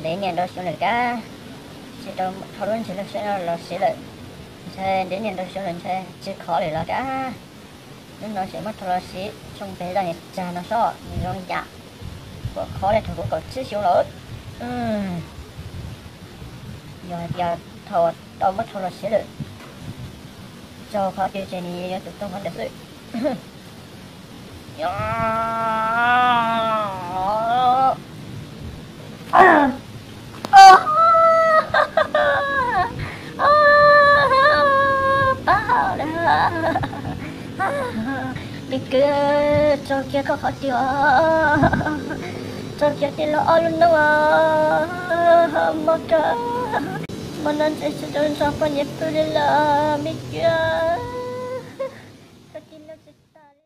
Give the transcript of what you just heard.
Ntev niaj ntau xyoo lawm kab, tsis tau thau lub ntsej lub siab no los siv lawm. Ntshai ntev niaj ntau xyoo lawm ntshai tsis khov lawm los kab. Hnub no tseem muab thau los siv tsoo pem zaj niag tsag no seb nws zoo li cas. Kuv khov li thaum kuv kaum tsib xyoo lawm. Yog hais tias thaum tau muab thau los siv lawm, tsaug qhov twg ces nws yuav tsum tuag qhov ntawd xwb. Pab hawm lawm. Me kwv, tso kiag koj qhov twg os? Tso kiag tij laug ob lub noob os. Mob kawg, hmo no ntshe tsis tau nrog poj niam pw li lawm me kwv. Koj tij laug tsis tas li.